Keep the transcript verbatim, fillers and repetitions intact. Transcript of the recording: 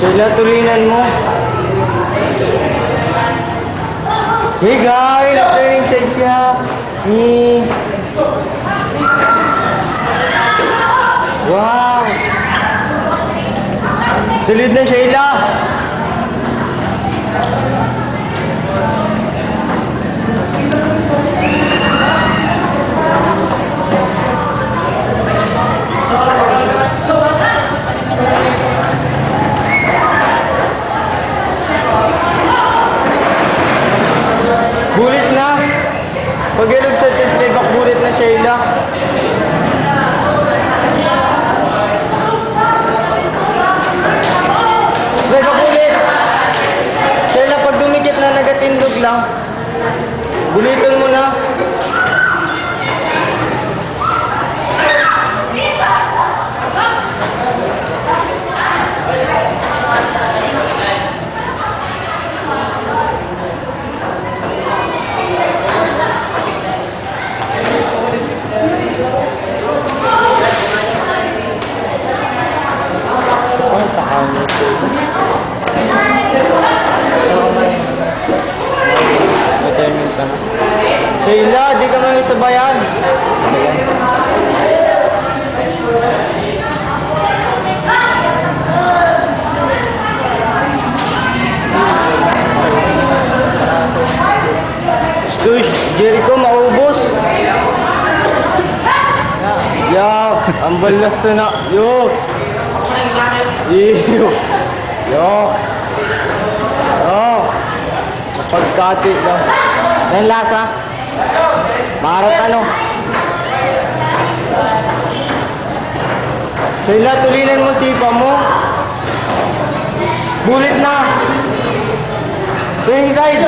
Sheila, tulinan mo. Hey guys, training session. Ni. Wow. Solid na, Sheila. Bulit na. Pag-irog sa test, may bak bulit na, Sheila. May bak bulit. Sheila, pag dumikit na, nagatindog lang. Buliton mo na. Sheila, di ka man sabayan. Uy, Jericho, maubos. Yak, ang balas na. Yok. Iyo. Yok. Yok. Pagkati na. Ang lasa. Marot ano. Sheila, tulinan mo sipa mo. Bulit na. Swing side.